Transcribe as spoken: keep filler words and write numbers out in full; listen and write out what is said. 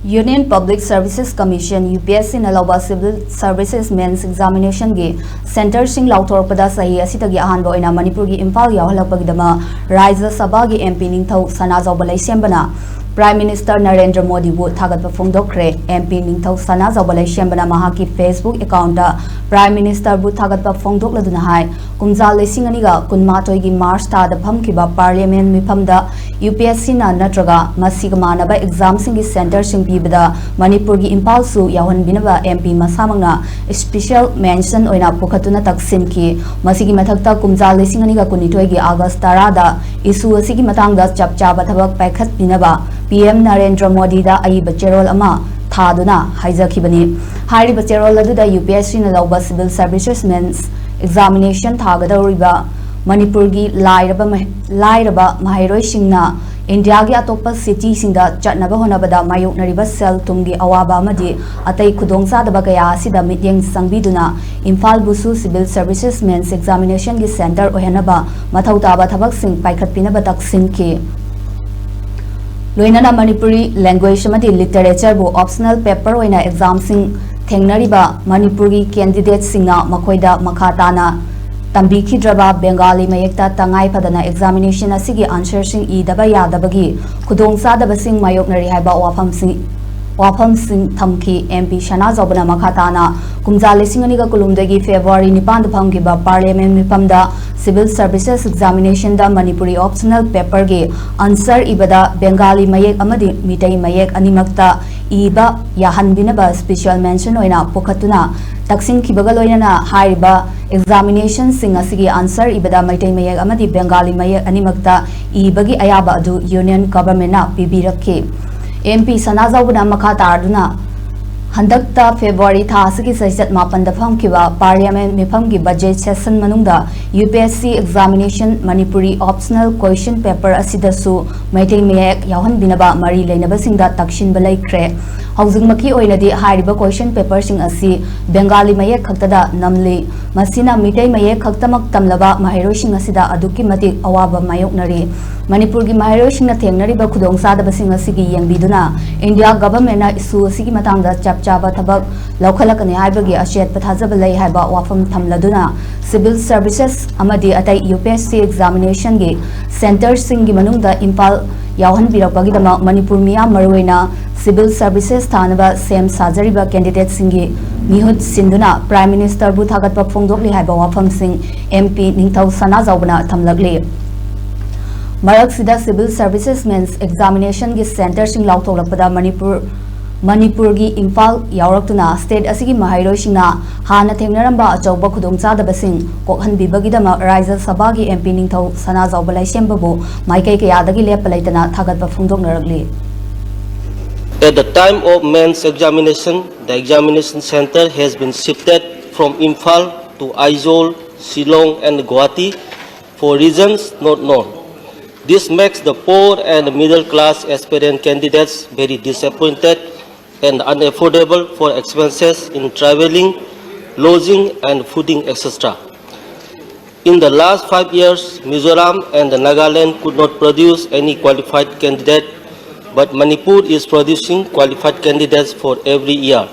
Union Public Services Commission, UPSCꯅ ꯂꯧꯕ Civil Services Mains Examinationꯒꯤ centreꯁꯤꯡ ꯂꯥꯎꯊꯣꯔꯛꯄꯗ ꯆꯍꯤ ꯑꯁꯤꯗꯒꯤ ꯑꯍꯥꯟꯕ ꯑꯣꯏꯅ ꯃꯅꯤꯄꯨꯔꯒꯤ ꯏꯝꯐꯥꯜ ꯌꯥꯎꯍꯜꯂꯛꯄꯒꯤꯗꯃꯛ ꯔꯥꯖ꯭ꯌ ꯁꯚꯥꯒꯤ MP ꯅꯤꯡꯊꯧ ꯁꯅꯥꯖꯥꯎꯕ ꯂꯩꯁꯦꯝꯕꯅ Prime Minister ꯅꯔꯦꯟꯗ꯭ꯔ ꯃꯣꯗꯤꯕꯨ ꯊꯥꯒꯠꯄ ꯐꯣꯡꯗꯣꯛꯈ꯭ꯔꯦ꯫ MP ꯅꯤꯡꯊꯧ ꯁꯅꯥꯖꯥꯎꯕ ꯂꯩꯁꯦꯝꯕꯅ ꯃꯍꯥꯛꯀꯤ Facebook accountꯇ Prime Ministerꯕꯨ ꯊꯥꯒꯠꯄ ꯐꯣꯡꯗꯣꯛꯂꯗꯨꯅ ꯍꯥꯏ, ꯀꯨꯝꯖꯥ ꯂꯤꯁꯤꯡ ꯑꯅꯤꯒ ꯀꯨꯟꯃꯥꯊꯣꯏꯒꯤ March ꯊꯥꯗ ꯐꯝꯈꯤꯕ Parliament ꯃꯤꯐꯝꯗ UPSCꯅ ꯅꯠꯇ꯭ꯔꯒ ꯃꯁꯤꯒ ꯃꯥꯟꯅꯕ examꯁꯤꯡꯒꯤ centreꯁꯤꯡ ꯄꯤꯕꯗ ꯃꯅꯤꯄꯨꯔꯒꯤ ꯏꯝꯐꯥꯜꯁꯨ ꯌꯥꯎꯍꯟꯕꯤꯅꯕ MP ꯃꯁꯥꯃꯛꯅ special mention ꯑꯣꯏꯅ ꯄꯨꯈꯠꯇꯨꯅ ꯇꯛꯁꯤꯟꯈꯤ꯫ ꯃꯁꯤꯒꯤ ꯃꯊꯛꯇ ꯀꯨꯝꯖꯥ ꯂꯤꯁꯤꯡ ꯑꯅꯤꯒ ꯀꯨꯟꯅꯤꯊꯣꯏꯒꯤ August ꯇꯔꯥꯗ issue ꯑꯁꯤꯒꯤ ꯃꯇꯥꯡꯗ ꯆꯞ ꯆꯥꯕ ꯊꯕꯛ ꯄꯥꯏꯈꯠꯄꯤꯅꯕ PM ꯅꯔꯦꯟꯗ꯭ꯔ ꯃꯣꯗꯤꯗ ꯑꯏꯕ ꯆꯦꯔꯣꯜ ꯑꯃ ꯊꯥꯗꯨꯅ ꯍꯥꯏꯖꯈꯤꯕꯅꯤ꯫ ꯍꯥꯏꯔꯤꯕ ꯆꯦꯔꯣꯜ ꯑꯗꯨꯗ UPSCꯅ ꯂꯧꯕ Civil Services Mains Examination ꯊꯥꯒꯗꯧꯔꯤꯕ ꯃꯅꯤꯄꯨꯔꯒꯤ ꯂꯥꯏꯔꯕ ꯃꯍ-, ꯂꯥꯏꯔꯕ ꯃꯍꯩꯔꯣꯏꯁꯤꯡꯅ ꯏꯟꯗꯤꯌꯥꯒꯤ ꯑꯇꯣꯞꯄ cityꯁꯤꯡꯗ ꯆꯠꯅꯕ ꯍꯣꯠꯅꯕꯗ ꯃꯥꯌꯣꯛꯅꯔꯤꯕ ꯁꯦꯜ ꯊꯨꯝꯒꯤ ꯑꯋꯥꯕ ꯑꯃꯗꯤ ꯑꯇꯩ ꯈꯨꯗꯣꯡꯆꯥꯗꯕ ꯀꯌꯥ ꯑꯁꯤꯗ ꯃꯤꯠꯌꯦꯡ ꯆꯪꯕꯤꯗꯨꯅ ꯏꯝꯐꯥꯜꯕꯨꯁꯨ Civil Services Mains Examinationꯒꯤ centre ꯑꯣꯏꯍꯟꯅꯕ ꯃꯊꯧ ꯇꯥꯕ ꯊꯕꯛꯁꯤꯡ ꯄꯥꯏꯈꯠꯄꯤꯅꯕ ꯇꯛꯁꯤꯟꯈꯤ꯫ ꯂꯣꯏꯅꯅ ꯃꯅꯤꯄꯨꯔꯤ language ꯑꯃꯗꯤ literatureꯕꯨ optional paper ꯑꯣꯏꯅ examꯁꯤꯡ ꯊꯦꯡꯅꯔꯤꯕ ꯃꯅꯤꯄꯨꯔꯒꯤ candidateꯁꯤꯡꯅ ꯃꯈꯣꯏꯗ ꯃꯈꯥ ꯇꯥꯅ ꯇꯝꯕꯤꯈꯤꯗ꯭ꯔꯕ ꯕꯦꯡꯒꯥꯂꯤ ꯃꯌꯦꯛꯇ ꯇꯉꯥꯏ ꯐꯗꯅ examination ꯑꯁꯤꯒꯤ answerꯁꯤꯡ ꯏꯗꯕ ꯌꯥꯗꯕꯒꯤ ꯈꯨꯗꯣꯡꯆꯥꯗꯕꯁꯤꯡ ꯃꯥꯌꯣꯛꯅꯔꯤ ꯍꯥꯏꯕ ꯋꯥꯐꯝꯁꯤꯡ, ꯋꯥꯐꯝꯁꯤꯡ ꯊꯝꯈꯤ꯫ MP ꯁꯅꯥꯖꯥꯎꯕꯅ ꯃꯈꯥ ꯇꯥꯅ ꯀꯨꯝꯖꯥ ꯂꯤꯁꯤꯡ ꯑꯅꯤꯒ ꯀꯨꯟꯍꯨꯝꯗꯣꯏꯒꯤ February ꯅꯤꯄꯥꯟꯗ ꯐꯝꯈꯤꯕ Parliament ꯃꯤꯐꯝꯗ Civil Services Examinationꯗ Manipuri optional paperꯒꯤ answer ꯏꯕꯗ Bengali ꯃꯌꯦꯛ ꯑꯃꯗꯤ ꯃꯤꯇꯩ ꯃꯌꯦꯛ ꯑꯅꯤꯃꯛꯇ ꯏꯕ ꯌꯥꯍꯟꯕꯤꯅꯕ special mention ꯑꯣꯏꯅ ꯄꯨꯈꯠꯇꯨꯅ ꯇꯛꯁꯤꯟꯈꯤꯕꯒ ꯂꯣꯏꯅꯅ ꯍꯥꯏꯔꯤꯕ examinationꯁꯤꯡ ꯑꯁꯤꯒꯤ answer ꯏꯕꯗ ꯃꯩꯇꯩ ꯃꯌꯦꯛ ꯑꯃꯗꯤ ꯕꯦꯡꯒꯥꯂꯤ ꯃꯌꯦꯛ ꯑꯅꯤꯃꯛꯇ ꯏꯕꯒꯤ ꯑꯌꯥꯕ ꯑꯗꯨ Union Governmentꯅ ꯄꯤꯕꯤꯔꯛꯈꯤ꯫ MP ꯁꯅꯥꯖꯥꯎꯕꯅ ꯃꯈꯥ ꯇꯥꯗꯨꯅ ꯍꯟꯗꯛꯇ February ꯊꯥ ꯑꯁꯤꯒꯤ ꯆꯩꯆꯠ ꯃꯥꯄꯟꯗ ꯐꯝꯈꯤꯕ Parliament ꯃꯤꯐꯝꯒꯤ budget session ꯃꯅꯨꯡꯗ UPSC examination Manipuri optional question paper ꯑꯁꯤꯗꯁꯨ ꯃꯩꯇꯩ ꯃꯌꯦꯛ ꯌꯥꯎꯍꯟꯕꯤꯅꯕ ꯃꯔꯤ ꯂꯩꯅꯕꯁꯤꯡꯗ ꯇꯛꯁꯤꯟꯕ ꯂꯩꯈ꯭ꯔꯦ꯫ ꯍꯧꯖꯤꯛꯃꯛꯀꯤ ꯑꯣꯏꯅꯗꯤ ꯍꯥꯏꯔꯤꯕ ꯀꯣꯏꯁꯟ ꯄꯦꯄꯔꯁꯤꯡ ꯑꯁꯤ ꯕꯦꯡꯒꯥꯂꯤ ꯃꯌꯦꯛ ꯈꯛꯇꯗ ꯅꯝꯂꯤ꯫ ꯃꯁꯤꯅ ꯃꯤꯇꯩ ꯃꯌꯦꯛ ꯈꯛꯇꯃꯛ ꯇꯝꯂꯕ ꯃꯍꯩꯔꯣꯏꯁꯤꯡ ꯑꯁꯤꯗ ꯑꯗꯨꯛꯀꯤ ꯃꯇꯤꯛ ꯑꯋꯥꯕ ꯃꯥꯌꯣꯛꯅꯔꯤ꯫ ꯃꯅꯤꯄꯨꯔꯒꯤ ꯃꯍꯩꯔꯣꯏꯁꯤꯡꯅ ꯊꯦꯡꯅꯔꯤꯕ ꯈꯨꯗꯣꯡꯆꯥꯗꯕꯁꯤꯡ ꯑꯁꯤꯒꯤ ꯌꯦꯡꯕꯤꯗꯨꯅ ꯏꯟꯗꯤꯌꯥ ꯒꯚꯔꯟꯃꯦꯟꯠꯅ ꯏꯁꯨ ꯑꯁꯤꯒꯤ ꯃꯇꯥꯡꯗ ꯆꯞ ꯆꯥꯕ ꯊꯕꯛ ꯂꯧꯈꯠꯂꯛꯀꯅꯤ ꯍꯥꯏꯕꯒꯤ ꯑꯆꯦꯠꯄ ꯊꯥꯖꯕ ꯂꯩ ꯍꯥꯏꯕ ꯋꯥꯐꯝ ꯊꯝꯂꯗꯨꯅ, ꯁꯤꯚꯤꯜ ꯁꯔꯚꯤꯁꯦꯁ ꯑꯃꯗꯤ ꯑꯇꯩ ꯌꯨ ꯄꯤ ꯑꯦꯁ ꯁꯤ ꯑꯦꯛꯖꯥꯃꯤꯅꯦꯁꯟꯒꯤ ꯁꯦꯟꯇꯔꯁꯤꯡꯒꯤ ꯃꯅꯨꯡꯗ ꯏꯝꯐꯥꯜ ꯌꯥꯎꯍꯟꯕꯤꯔꯛꯄꯒꯤꯗꯃꯛ ꯃꯅꯤꯄꯨꯔ ꯃꯤꯌꯥꯝ, ꯃꯔꯨꯑꯣꯏꯅ ꯁꯤꯚꯤꯜ ꯁꯔꯚꯤꯁꯦꯁ ꯊꯥꯅꯕ ꯁꯦꯝ ꯁꯥꯖꯔꯤꯕ ꯀꯦꯟꯗꯤꯗꯦꯠꯁꯤꯡꯒꯤ ꯃꯤꯍꯨꯠ ꯁꯤꯟꯗꯨꯅ ꯄ꯭ꯔꯥꯏꯝ ꯃꯤꯅꯤꯁꯇꯔꯕꯨ ꯊꯥꯒꯠꯄ ꯐꯣꯡꯗꯣꯛꯂꯤ ꯍꯥꯏꯕ ꯋꯥꯐꯝꯁꯤꯡ ꯑꯦꯝ ꯄꯤ ꯅꯤꯡꯊꯧ ꯁꯅꯥꯖꯥꯎꯕꯅ ꯊꯝꯂꯛꯂꯤ꯫ ꯃꯔꯛꯁꯤꯗ ꯁꯤꯚꯤꯜ ꯁꯔꯚꯤꯁꯦꯁ ꯃꯦꯟꯁ ꯑꯦꯛꯖꯥꯃꯤꯅꯦꯁꯟꯒꯤ ꯁꯦꯟꯇꯔꯁꯤꯡ ꯂꯥꯎꯊꯣꯛꯂꯛꯄꯗ ꯃꯅꯤꯄꯨꯔ, ꯃꯅꯤꯄꯨꯔꯒꯤ ꯏꯝꯐꯥꯜ ꯌꯥꯎꯔꯛꯇꯨꯅ ꯁ꯭ꯇꯦꯠ ꯑꯁꯤꯒꯤ ꯃꯍꯩꯔꯣꯏꯁꯤꯡꯅ ꯍꯥꯟꯅ ꯊꯦꯡꯅꯔꯝꯕ ꯑꯆꯧꯕ ꯈꯨꯗꯣꯡꯆꯥꯗꯕꯁꯤꯡ ꯀꯣꯛꯍꯟꯕꯤꯕꯒꯤꯗꯃꯛ ꯔꯥꯖ꯭ꯌ ꯁꯚꯥꯒꯤ ꯑꯦꯝ ꯄꯤ ꯅꯤꯡꯊꯧ ꯁꯅꯥꯖꯥꯎꯕ ꯂꯩꯁꯦꯝꯕꯕꯨ ꯃꯥꯏꯀꯩ ꯀꯌꯥꯗꯒꯤ ꯂꯦꯞꯄ ꯂꯩꯇꯅ ꯊꯥꯒꯠꯄ ꯐꯣꯡꯗꯣꯛꯅꯔꯛꯂꯤ꯫ At the time of mains examination, the examination center has been shifted from Imphal to Aizawl, Shillong and Guwahati for reasons not known. This makes the poor and middle class aspirant candidates very disappointed and unaffordable for expenses in travelling, lodging and fooding, et cetera. In the last five years, Mizoram and Nagaland could not produce any qualified candidate, but Manipur is producing qualified candidates for every year.